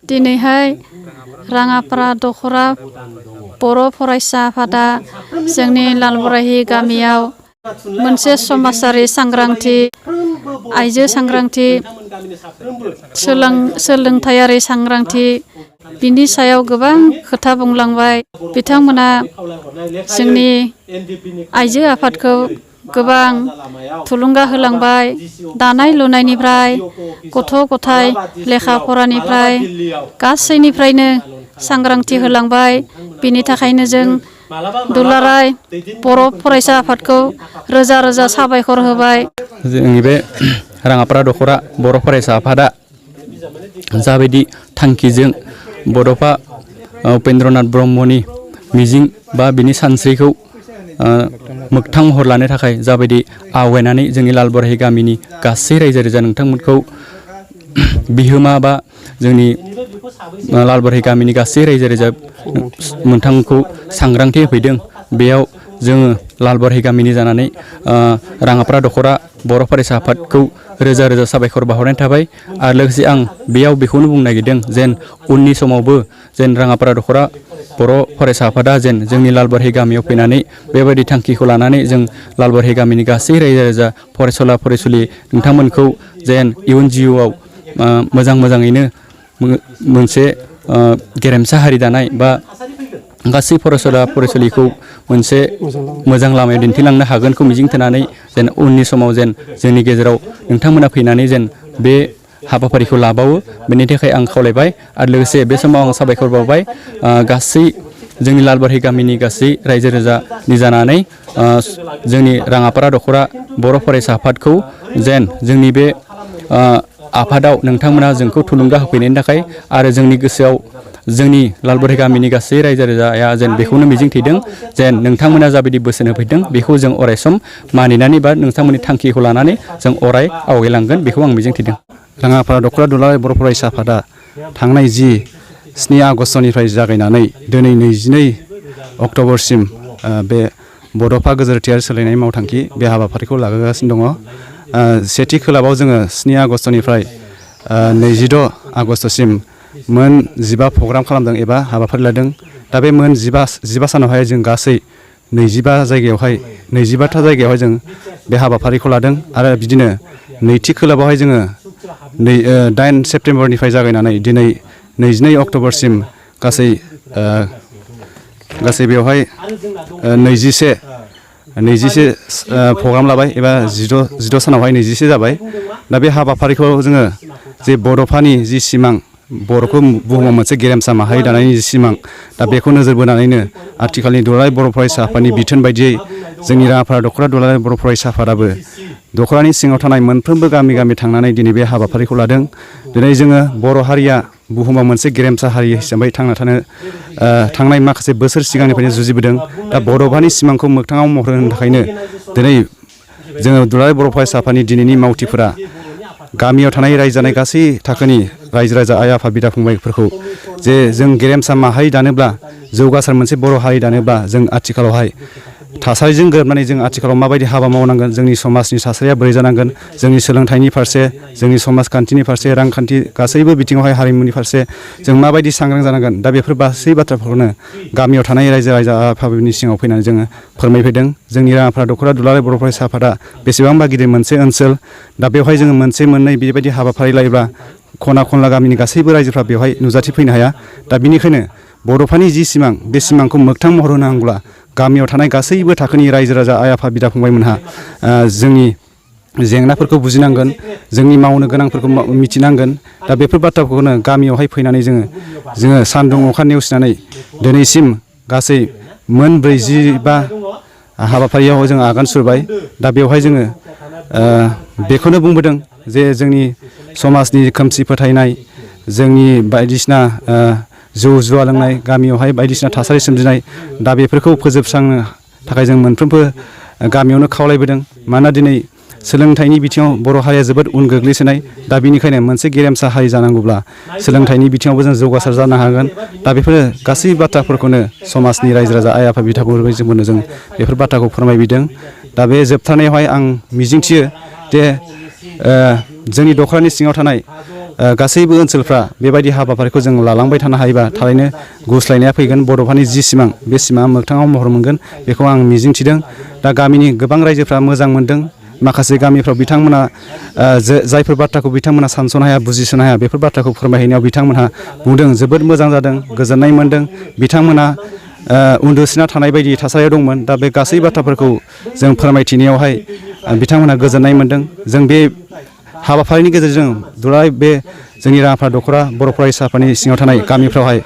दिनैहाय राङापारा दखरा बर' फरायसा आफादा जोंनि लालबराहि गामियाव मोनसे समाजारि सांग्रांथि आइजो सांग्रांथि सोलोंथायारि सांग्रांथि बिनि सायाव गोबां खोथा बुंलांबाय बिथांमोना जोंनि आइजो आफादखौ गोबां थुलुंगा होलांबाय दानाय लुनायनिफ्राय गथ' गथाय लेखा फरानिफ्राय गासैनिफ्रायनो सांग्रांथि होलांबाय बिनि थाखायनो जों दुलाराय बर' फरायसा आफादखौ रोजा रोजा साबायखर होबाय। जोंनि बे राङापारा दखरा बर' फरायसा आफादा जाबायदि थांखिजों बड'फा उपेन्द्रनाथ ब्रह्मनि मिजिं बा बिनि सानस्रिखौ मोगथां महर लानो थाखाय जाबायदि आवगायनानै जोंनि लालबराहि गामिनि गासै रायजो राजा नोंथांमोनखौ बिहोमा बा जोंनि लालबराहि गामिनि गासै रायजो राजा नोंथांमोनखौ सांग्रांथि होफैदों बेयाव जोङो लालबराहि गामिनि जानानै राङापारा दखरा बर' फरायसा आफादखौ रोजा रोजा साबायखर बावहरनाय थाबाय आरो लोगोसे आं बेयाव बेखौनो बुंनो नागिरदों जेन उननि समावबो जेन राङापारा दखरा बर' फरायसा आफादा जेन जोंनि लालबराहि गामियाव फैनानै बेबायदि थांखिखौ लानानै जों लालबराहि गामिनि गासै रायजो राजा फरायसुला फरायसुलि नोंथांमोनखौ जेन इयुन जिउआव मोजाङैनो मोनसे गेरेमसा हारि दानाय बा गासै फरायसुला फरायसुलिखौ मोनसे मोजां लामायाव दिन्थिलांनो हागोनखौ मिजिंथिनानै जेन उननि समाव जेन जोंनि गेजेराव नोंथांमोना फैनानै जेन बे हाबाफारिखौ लाबावो बेनि थाखाय आं खावलायबाय आरो लोगोसे बे समाव आं साबायखर बावबाय गासै जोंनि लालबराहि गामिनि गासै रायजो राजानि जानानै जोंनि राङापारा दखरा बर' फरायसा आफादखौ जेन जोंनि बे आफादाव नोंथांमोना जोंखौ थुलुंगा होफैनायनि थाखाय आरो जोंनि गोसोआव जोंनि लालबराहि गामिनि गासै रायजो राजाया जेन बेखौनो मिजिंथिदों जेन नोंथांमोना जाबायदि बोसोन होफैदों बेखौ जों अरायसम मानिनानै बा नोंथांमोननि थांखिखौ लानानै जों अराय आवगायलांगोन बेखौ आं मिजिंथिदों। राङापारा दखरा दुलाराय बर' फरायसा आफादा थांनाय 7 आगष्टनिफ्राय जागायनानै दिनै 22 अक्ट'बरसिम बे बड'फा गोजोरथियारि सोलायनाय मावथांखि बे हाबाफारिखौ लागासिनो दङ। सेथि खोलाबाव जोङो 7 आगष्टनिफ्राय 26 आगष्टसिम मोन 15 प्रग्राम खालामदों एबा हाबाफारि लादों। दा बे मोन 15 सानावहाय जों गासै 25 जायगायावहाय जों बे हाबाफारिखौ लादों आरो बिदिनो नैथि खोलाबावहाय जोङो 8 सेप्तेम्बरनिफ्राय जागायनानै दिनै 22 अक्ट'बरसिम गासै बेवहाय 21 प्रग्राम लाबाय एबा 16 सानावहाय 21 जाबाय। दा बे हाबाफारिखौ जोङो जे बड'फानि जि सिमां बर'खौ बुहुमाव मोनसे गेरेमसा माहारि दानायनि जि सिमां दा बेखौ नोजोर बोनानैनो आथिखालनि दुलाराय बर' फरायसा आफादनि बिथोन बायदियै जोंनि राङापारा दखरा दुलाराय बर' फरायसा आफादाबो दखरानि सिङाव थानाय मोनफ्रोमबो गामि थांनानै दिनै बे हाबाफारिखौ लादों। दिनै जोङो बर' हारिया बुहुमाव मोनसे गेरेमसा हारि हिसाबै थांना थानो थांनाय माखासे बोसोर सिगांनिफ्रायनो जुजिबोदों। दा बड'फानि सिमांखौ मोगथाङाव महर होनो थाखायनो दिनै जोङो दुलाराय बर' फरायसा आफादनि दिनैनि मावथिफोरा गामियाव थानाय रायजो जानाय गासै थाखोनि रायजो राजा आइ आफा बिदा फंबायफोरखौ जे जों गेरेमसा माहारि दानोब्ला जौगासार मोनसे बर' हारि दानोब्ला जों आथिखालावहाय थासारिजों गोरोबनानै जों आथिखालाव माबायदि हाबा मावनांगोन जोंनि समाजनि थासारिया बोरै जानांगोन जोंनि सोलोंथाइनि फारसे जोंनि समाजखान्थिनि फारसे रांखान्थि गासैबो बिथिङावहाय हारिमुनि फारसे जों माबायदि सांग्रां जानांगोन दा बेफोर गासै बाथ्राफोरखौनो गामियाव थानाय रायजो राजा आफादनि सिङाव फैनानै जोङो फोरमायफैदों। जोंनि राङापारा दखरा दुलाराय बर' फरायसा आफादा बेसेबांबा गिदिर मोनसे ओनसोल दा बेवहाय जोङो मोनसे मोननै बेबायदि हाबाफारि लायोब्ला खना खनला गामिनि गासैबो रायजोफ्रा बेवहाय नुजाथिफैनो हाया। दा बिनिखायनो बड'फानि जि सिमां बे सिमांखौ मोगथां महर होनांगौब्ला गामियाव थानाय गासैबो थाखोनि रायजो राजा आइ आफा बिदा फंबायमोनहा जोंनि जेंनाफोरखौ बुजिनांगोन जोंनि मावनो गोनांफोरखौ मिथिनांगोन। दा बेफोर बाथ्राखौनो गामियावहाय फैनानै जोङो सान्दुं अखा नेवसिनानै दिनैसिम गासै मोन 45 हाबाफारियाव जों आगान सुरबाय। दा बेवहाय जोङो बेखौनो बुंबोदों जे जोंनि समाजनि खोमसि फोथायनाय जोंनि बायदिसिना जौ जुवा लोंनाय गामियावहाय बायदिसिना थासारि सोमजिनाय दा बेफोरखौ फोजोबस्रांनो थाखाय जों मोनफ्रोमबो गामियावनो खावलायबोदों। मानोना दिनै सोलोंथाइनि बिथिङाव बर' हारिया जोबोद उन गोग्लैसोनाय। दा बेनिखायनो मोनसे गेरेमसा हारि जानांगौब्ला सोलोंथाइनि बिथिङावबो जों जौगासार जानो हागोन। दा बेफोरो गासै बाथ्राफोरखौनो समाजनि रायजो राजा आइ आफा बिथाफोरजोंनो जों बेफोर बाथ्राखौ फोरमायबिदों। दा बे जोबथारनायावहाय आं मिजिंथियो जे जोंनि दखरानि सिङाव थानाय गासैबो ओनसोलफ्रा बेबायदि हाबाफारिखौ जों लालांबाय थानो हायोबा थारैनो गुस्लायनाया फैगोन बड'फानि जि सिमां बे सिमाङा मोगथाङाव महर मोनगोन बेखौ आं मिजिंथिदों दा गामिनि गोबां रायजोफ्रा मोजां मोनदों माखासे गामिफ्राव बिथांमोना जायफोर बाथ्राखौ बिथांमोना सानस'नो हाया बुजिस'नो हाया बेफोर बाथ्राखौ फोरमायहैनायाव बिथांमोनहा बुंदों जोबोद मोजां जादों गोजोननाय मोनदों बिथांमोना उन्दुसिना थानाय बायदि थासारियाव दंमोन दा बे गासै बाथ्राफोरखौ जों फोरमायथिनायावहाय बिथांमोनहा गोजोननाय मोनदों जों बे हाबाफारिनि गेजेरजों दुलाराय बे जोंनि राङापारा दख'रा बर' फरायसा आफादनि सिङाव थानाय गामिफ्रावहाय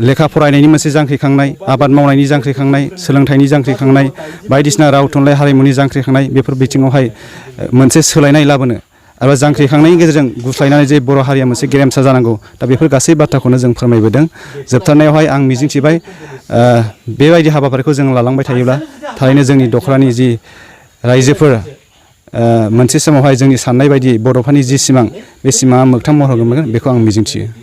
लेखा फरायनायनि मोनसे जांख्रिखांनाय आबाद मावनायनि जांख्रिखांनाय सोलोंथाइनि जांख्रिखांनाय बायदिसिना राव थुनलाइ हारिमुनि जांख्रिखांनाय बेफोर बिथिङावहाय मोनसे सोलायनाय लाबोनो आरो जांख्रिखांनायनि गेजेरजों गुस्लायनानै जे बर' हारिया मोनसे गेरेमसा जानांगौ दा बेफोर गासै बाथ्राखौनो जों फोरमायबोदों जोबथारनायावहाय आं मिजिंथिबाय बेबायदि हाबाफारिखौ जों लालांबाय थायोब्ला थारैनो जोंनि दख'रानि जि रायजोफोर मोनसे समावहाय जोंनि साननाय बायदि बड'फानि जि सिमां बे सिमाङा मोगथां महर मोनगोन बेखौ आं मिजिंथियो